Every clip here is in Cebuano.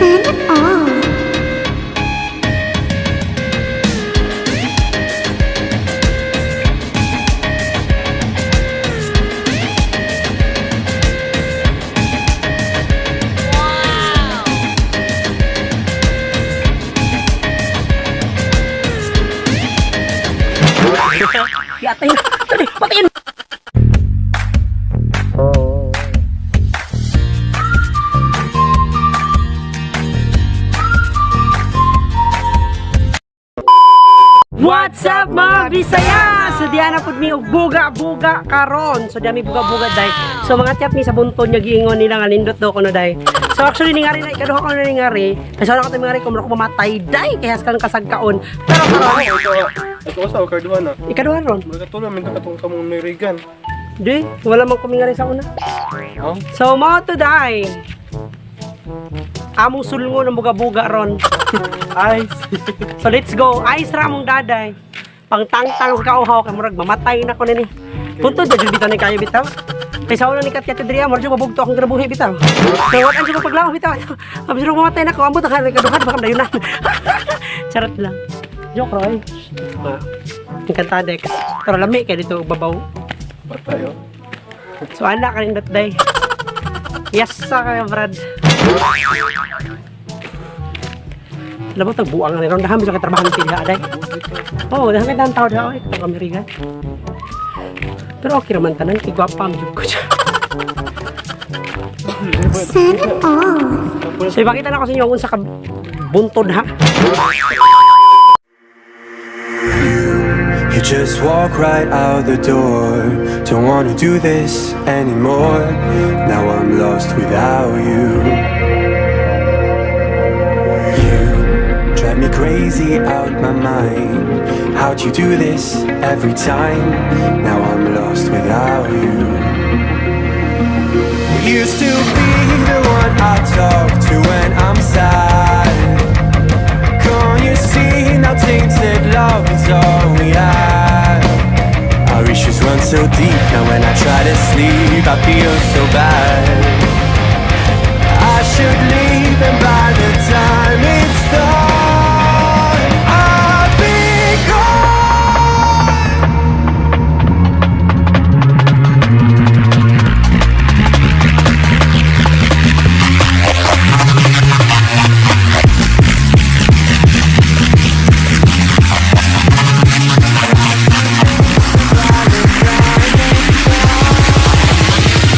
Sana all. Yatay na. Patayin. What's up, mga Bisaya? So diana pud mi og buga-buga karon. So dami buga-buga day. So mga tiyak mi sa bunton niya giingon nila nga nindot daw kuno day. So actually ningari na ikaduha ko na ningari. Kasi wala ko tayo mingari kung ko mamatay day kaya kan kasagkaon. Pero karon Ito sa kaduha na. ikaduha ron. Mga katulad min katong kamong nirigan. Di, wala man kumingari sa una. Oh. So mao to day. Among sulngo ng buga-buga ron. Ice. So let's go. Ice ra among daday. Pangtangtang sa kauhaw kay murag mamatay na ko nini. Punto jud bitaw ni kayo bitaw. Kay sa una ni Katya Tedria, murag jud mabugto akong grabuhi bitaw. So what ang jud paglaom bitaw. Abis jud mamatay na ko ambot ang kaduhan baka dayunan. Charot lang. Joke roy. Ah. Encantadex. Pero lami kay dito babaw. Patay oh. So ana ka rin day. Yes sa kaya Brad. Labo tag buang ni ron daham bisa ka trabaho ng diha day. Oo, oh, daham kay tao diha oy, katong Amerika. Pero okay raman tanan kay gwapa ang jud ko siya. Sana all. So ipakita na ko sa inyo kung unsa ka buntod ha. You just walk right out the door. Don't wanna do this anymore. Now I'm lost without you. You drive me crazy out my mind. How'd you do this every time? Now I'm lost without you. You used to be the one I talk to when I'm sad. Can't you see now tainted love is all we have? Our issues run so deep now when I try to sleep I feel so bad. I should leave and by the time it's done I'll be gone.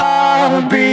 I'll be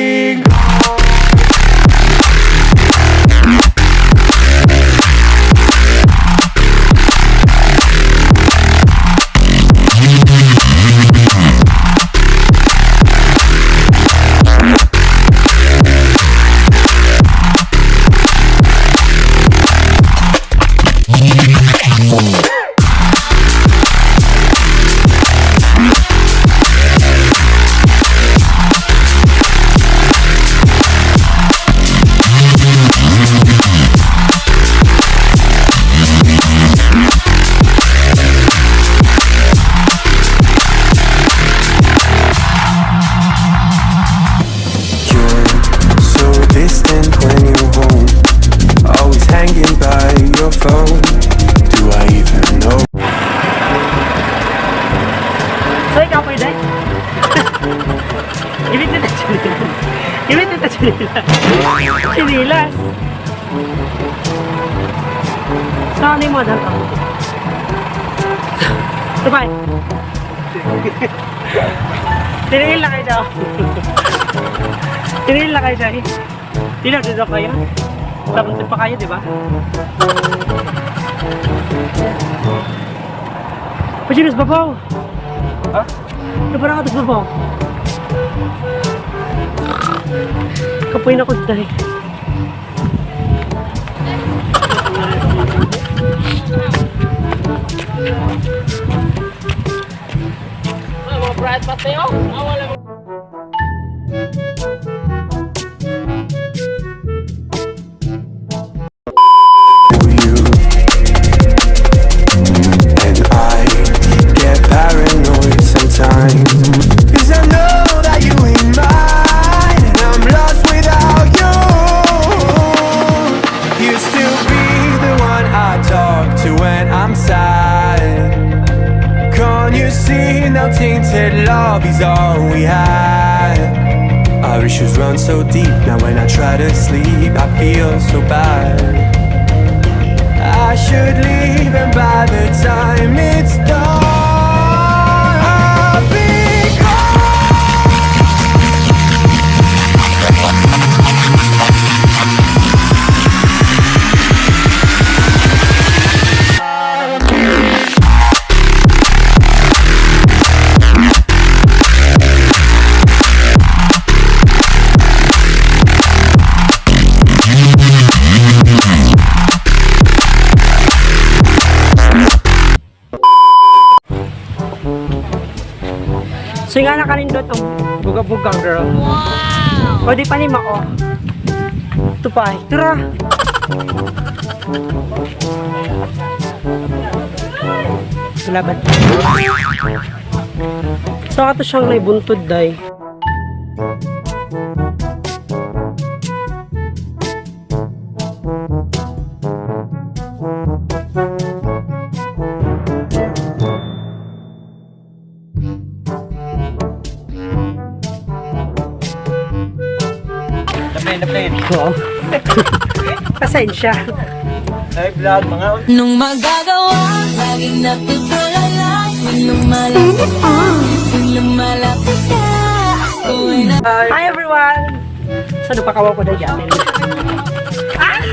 You're so distant when you're home. Always hanging by your phone. Do I even know? So ikaw pa day. Gimit na chinilas. Gimit na chinilas. Chinilas. So ano yung mga dalawa? Sabay. Tinigil na kayo daw. Tinigil na kayo dahil. Tinigil na kayo. Tapos pa kayo, di ba? Pachinos, babaw! Ha? Ano ba nakatas babaw? Kapoy na ko dahil. You and I get paranoid sometimes. 'Cause I know that you ain't mine, and I'm lost without you. love is all we had. Our issues run so deep. Now when I try to sleep, I feel so bad. I should leave, and by the time it's done, I'll be gone. So yung nga nakanindot ang buga-buga, girl. Wow! O di pa ni Mao. Tupay. Tura! Laban. So ato siyang naibuntod day. Daplin, daplin. Oo. Pasensya. Ay, vlog, mga Nung magagawa, laging natutulala. Tuwing Turn lumalapit, it on. tuwing lumalapit ka, ako ay na- Hi everyone! Sa nagpakawa ko na dyan. Ah!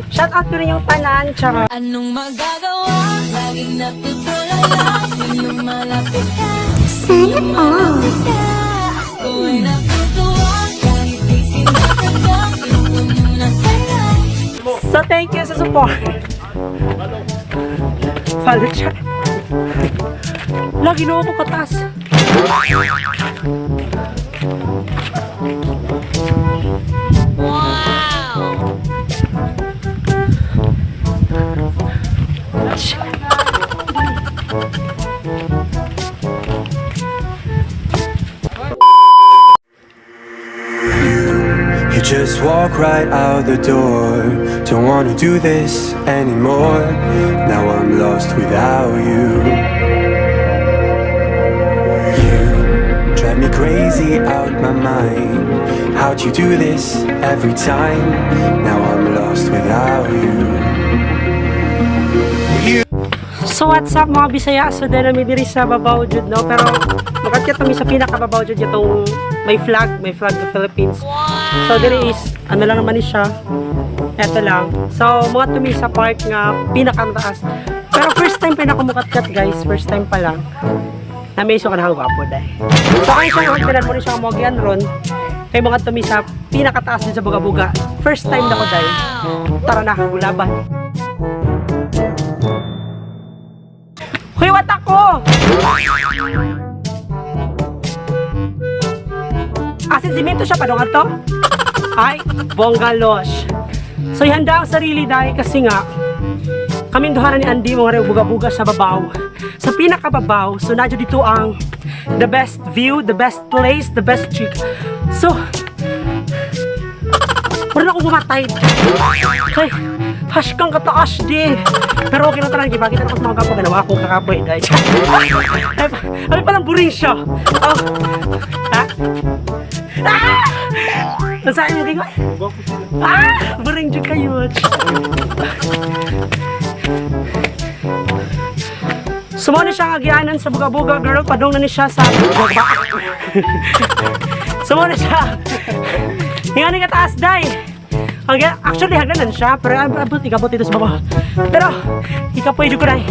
Shout out ko rin yung tanan, tsaka Anong magagawa, laging natutulala. Tuwing lumalapit ka, Turn it on. ka, ako ay natutuwa. Kahit di sinasadya, ito muna sa'yo. So thank you sa support. Follow siya. Lagi na ako kataas. Wow! You just walk right out the door. Don't wanna do this anymore. Now I'm lost without you. You drive me crazy out my mind. How'd you do this every time? Now I'm lost without you. You So what's up mga Bisaya? So dahil namin diri sa Babaw jud no, pero makakyat kami sa pinakababaw jud itong may flag ng Philippines. So diri is ano lang naman ni siya. Eto lang. So mga tumi sa park nga pinakamataas. Pero first time pa na kumukatkat guys, first time pa lang. Na-amaze ko na ang gwapo dahil. So kaya siyang hagdanan mo rin siya mogyan ron. Kay mga tumi sa pinakataas din sa Buga-Buga. First time na ko dahil. Tara na, gulaban. Hoy, wat ako! Asin simento siya, padong ato? Ay, bonggalosh. So, ihanda ang sarili dahil kasi nga, kaming duha ni Andy mga rew buga-buga sa babaw. Sa pinakababaw, so nadyo dito ang the best view, the best place, the best chick. So, wala na akong bumatay. Kay, hash kang kataas di. Pero okay lang talaga, bakit ako sa mga kapo, ganawa akong kakapoy, guys. Ay, ay, palang buring siya. Oh. Ha? Ah! Nasaan mo kayo? Ah! Buring dyan kayo. Sumo na siya ang agianan sa buga-buga, girl. Padung na ni siya sa buga. Sumo na siya. Nga ni kataas, day. Actually, hagdanan siya, pero abot, ikabot dito sa baba. Pero, ikapoy jud ko, day.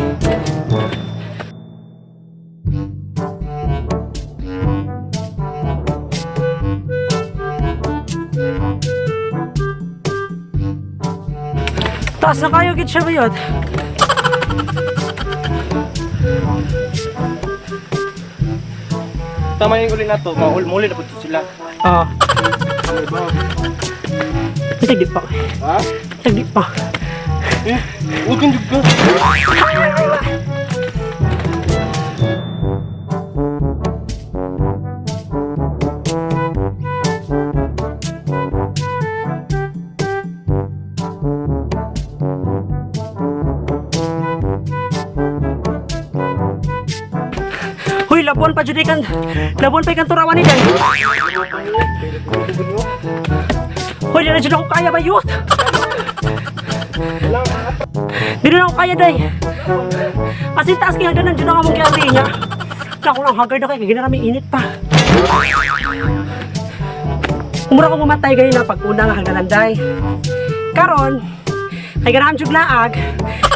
Taas na kayo, gid siya ba yun? Tama yung uli na to, muli na po to sila. Oo. Ano ba? Tagdi pa. Ha? Tagdi pa. Eh, huwag kang juga. Huy, labo. Labuan pa jud kan. Labuan pa kan turawan ni day. Hoy, di na jud ako kaya bayot. Di na ako kaya day. As in, taas kay hagdanan jud ang among giati niya. Naku lang haggard na kay ginarami init pa. Umura ko mamatay ganyan na pag una nga hagdanan day. Karon, kay ganahan jud laag,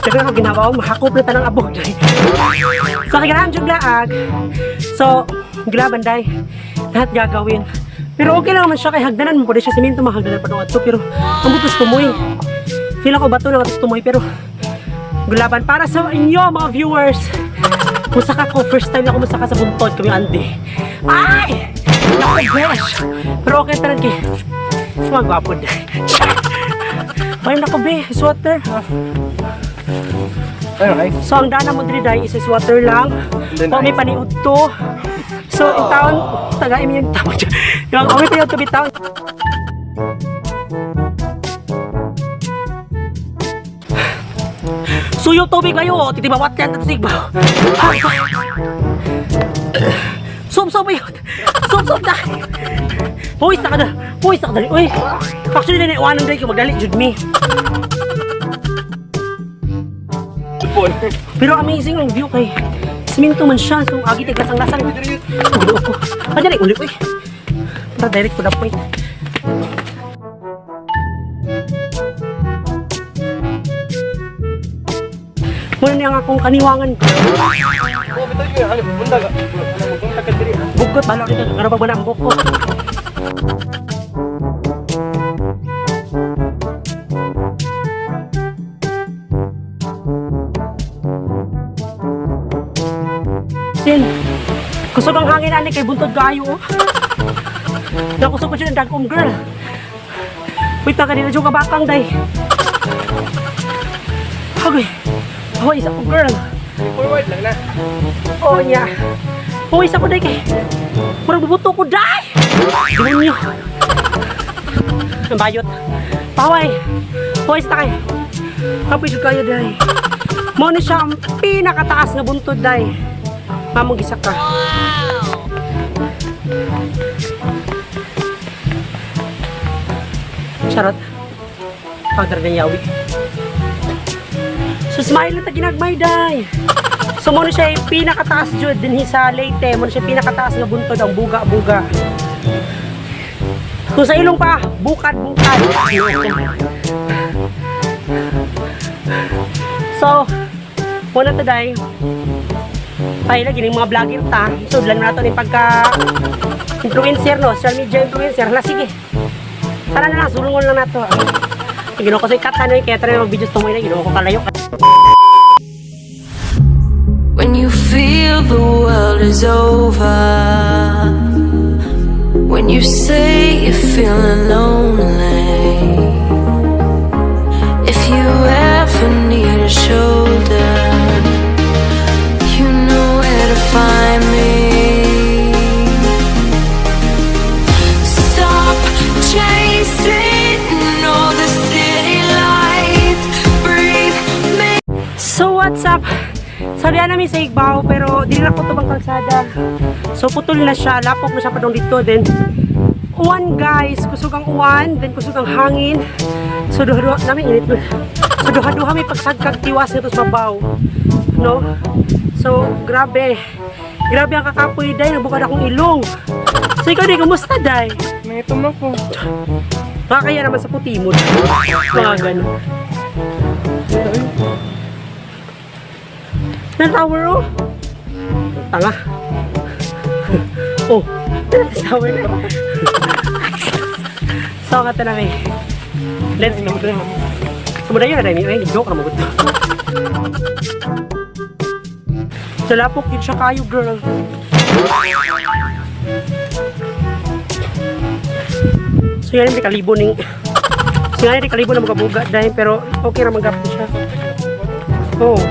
daghan ako ginawa, mahakop na tanang abog day. So kay ganahan jud laag. So, gilaban day. Lahat gagawin. Pero okay lang naman siya kay hagdanan mo pwede siya simento mahagdanan pa adto pero ang butos tumoy. Feel ako bato lang atos tumoy pero gulaban para sa inyo mga viewers. Musaka ko, first time na ako musaka sa buntod kami Andy. Ay! Naku, besh! Pero okay tanan kay mga gwapo day. Ay, naku, be, sweater. Ano, ay? So, ang dana mo diri day is sweater lang. Then O may ice. paniud to. So, in town, taga imi yung tawag dyan. Yung o may paniud to bitaw. Suyo tubig kayo, titibawat yan, tatisig ba? Sum-sum yun! Sum-sum na! Puwis na ka na! Puwis na ka dali! Uy! Actually, naniwanan dali ko magdali, jud me. Tupon. Pero amazing ang view kay siminto man siya. So, agi tig lasang-lasang. Ginoo ko. Ah, dali, uli, uy. Tara, direct to the point. Muna niya ang akong kaniwangan ko. Oh, bitaw yun. Ano, punta ka. Ano, punta ka diri. Bugkot, balo dito. Ano ba ba na ang bukot? Sin, kusog ang hangin ani kay buntod kaayo oh. Nakusog ko siya ng dagom girl. Wait na kanina yung kabakang day. Agoy. Hoy, isa ko girl. Forward lang na. Oo niya. Hoy, isa ko day kay. Murag bubuto ko day. Demonyo. Ang bayot. Paway. Hoy, sa kay. Kapoy jud kayo day. Mo ni siya ang pinakataas nga buntod day. Mamong gisa ka. Charot. Pagdar na yawi. So smile na ta ginagmay day. So mo na siya yung pinakataas jud dinhi sa Leyte, mo na siya pinakataas nga buntod ang buga-buga. Kung sa ilong pa, bukad-bukad. So, muna to day. Tayo lagi ng mga vlogger ta. So, lang nato ni pagka influencer no, social media influencer. Hala sige. Tara na lang, sulungon lang nato. Ginoo ko sa ikat ano kaya tara mag videos tumoy na ginoo ko kalayo. When you feel the world is over. When you say you're feeling lonely. If you ever need a shoulder, you know where to find me. Stop chasing all the city lights. Breathe me. So what's up? Sabi namin sa Igbao pero di na ko tubang kalsada. So putol na siya, lapok na siya padong dito then uwan guys, kusog ang uwan, then kusog ang hangin. So duha-duha namin init nun. So duha-duha may pagsagkag tiwas nito sa babaw. No? So grabe. Grabe ang kakapoy day, nabukad akong ilong. So ikaw day, kumusta day? Nangitom na ko. Baka kaya naman sa puti mo. Mga ganun. Nan tower oh. Tanga. Oh, tower na. So, kata namin. Let's go. Sumuda yun na dahil. Ay, joke na maguto. Sa lapok yun siya kayo, girl. So yan di kalibo ning. So yan di kalibo na magabuga dahil pero okay ra magapon siya. Oh.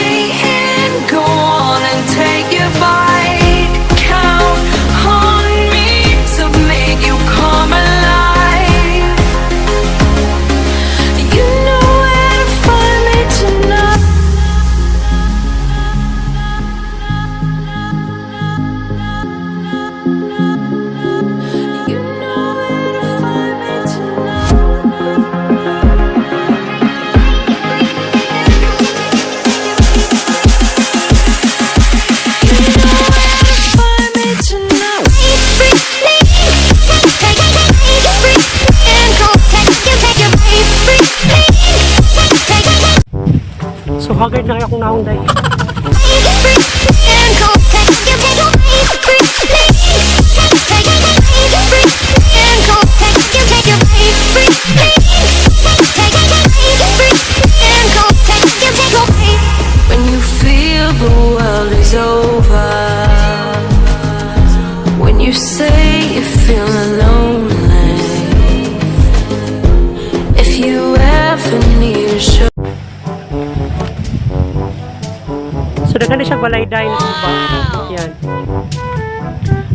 And go on and take your bite. Count on me to make you come alive. You know where to find me tonight. Haggard na kaya akong naong, day. When you feel the world is over, when you say you're feeling lonely, if you ever need a shoulder. So daghan na siya balay, day, na suba. Yan.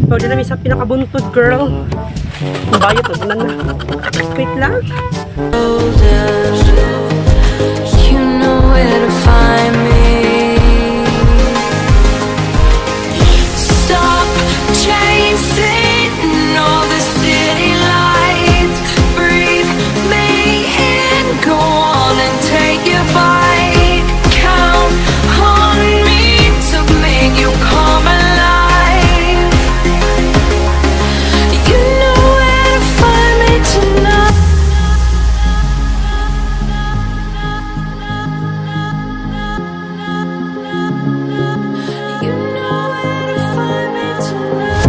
So di namin sa pinakabuntod, girl. Ang bayot na na. Wait lang. You know where to find me. Stop chasing all the city lights. Breathe me in, go on and take your bite. Count on me to make you come alive. You know where to find me tonight. You know where to find me tonight.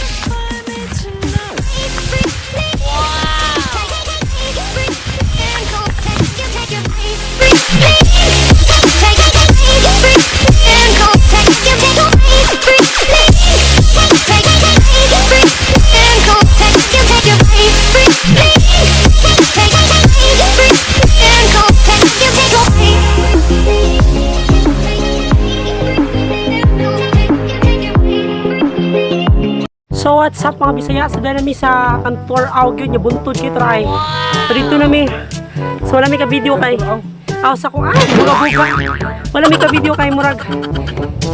Find me tonight. So what's up, mga Bisaya? So dahil nami sa Kantor Audio niya buntod kay try. So dito nami. So wala mi ka video kay. Aw sa ko ay buga buga. Wala mi ka video kay murag.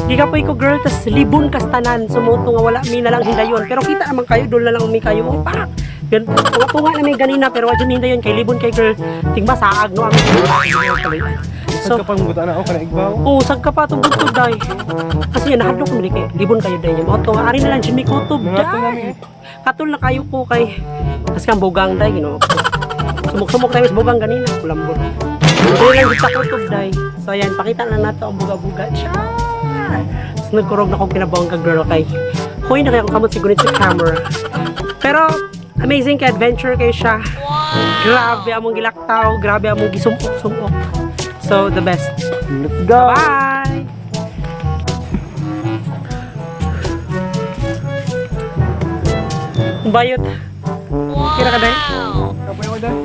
Gigapoy ko, girl, tas libon kas tanan. So mo nga wala mi na lang hindayon. Pero kita naman kayo dol na lang mi kayo. Oh, pak. Gan tunga na mi ganina pero wa jud mi hindayon kay libon kay girl. Tingba saag no ang. So, So ka pang buta na ako kana igbaw. Oo, sag ka pa itong buntod, day. Kasi yan, nahadlok ko kay libon kayo, day. Yung auto, ari na lang, Jimmy Kutob, Nangato day. namin. Katul na kayo ko kay kasi kang bugang, day, you know. Sumok-sumok tayo sa bugang ganina. Kulambot. Ito lang sa kutob, day. So, ayan, pakita na nato ang buga-buga. Char! So, nagkurog na akong kinabuang ka, girl, kay huy na kayo akong kamot siguro sa camera. Pero, amazing kay adventure kayo siya. Grabe among gilaktaw, grabe among gisumok-sumok. So, the best. Let's go. Bye! Bayot. Kira ka dahil? Kapoy mo dai.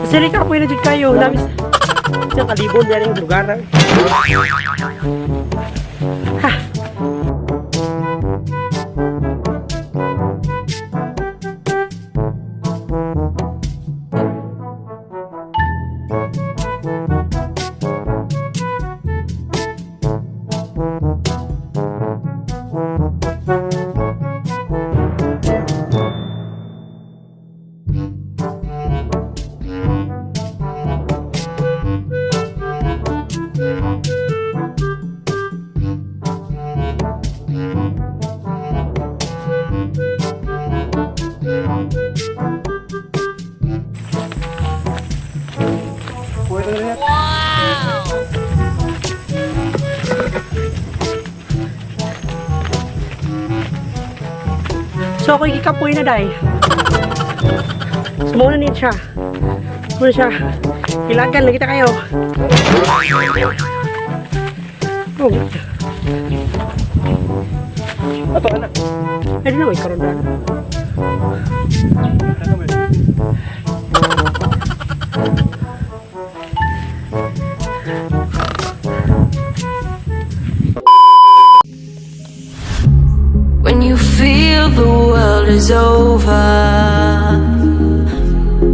Sili ka po na dyan kayo. Namis. Sa kalibon yan yung lugar. Ha. Pwede na yan. So ako ikikapoy na day. Sumuna ni siya. Sumuna siya. Ilagan na kita kayo. Oh, Ato anak. ay di na may karon na. Ano ba? When you feel the world is over,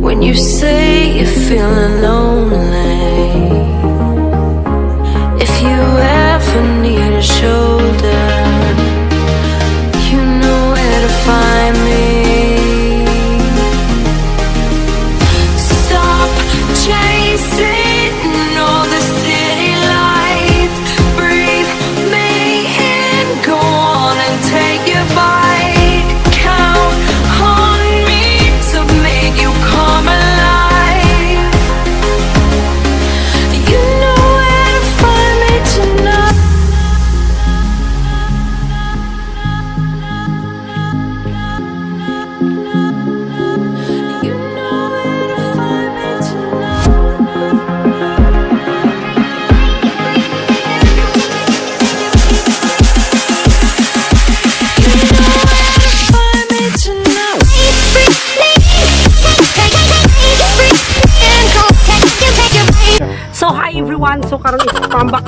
when you say you're feeling lonely, if you ever need a shoulder, you know where to find me. Stop chasing all the city lights. Breathe me in, go on and take your bite. Count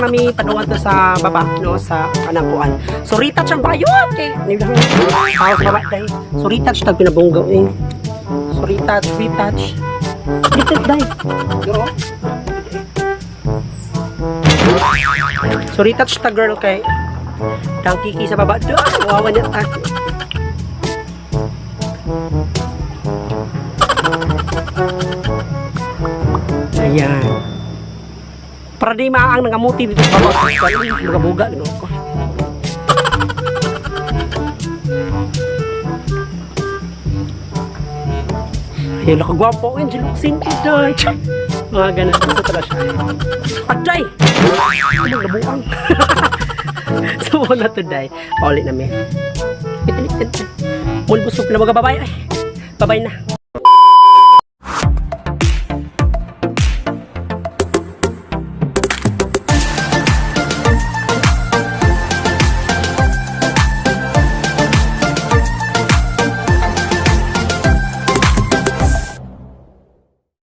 nami padungan to sa baba, no, sa kanang kuan. So retouch ang bayot kay Pao sa baba dai. So retouch tag pinabunggaw eh. So retouch, retouch. Retouch dai. So retouch ta girl kay dang kiki sa baba. Doon, wawa niya ta. Ayan. Para di maang nangamuti dito sa baba. Buga-buga, gano'n ko. Ayun, nakagwapo. Ayun, si Luxin. Aday! Mga ganun. Gusto talaga siya. Aday! Ano, nabuang. So, wala to, day. Pauli na, may. Mulbusog na mga babay. Ay, babay na.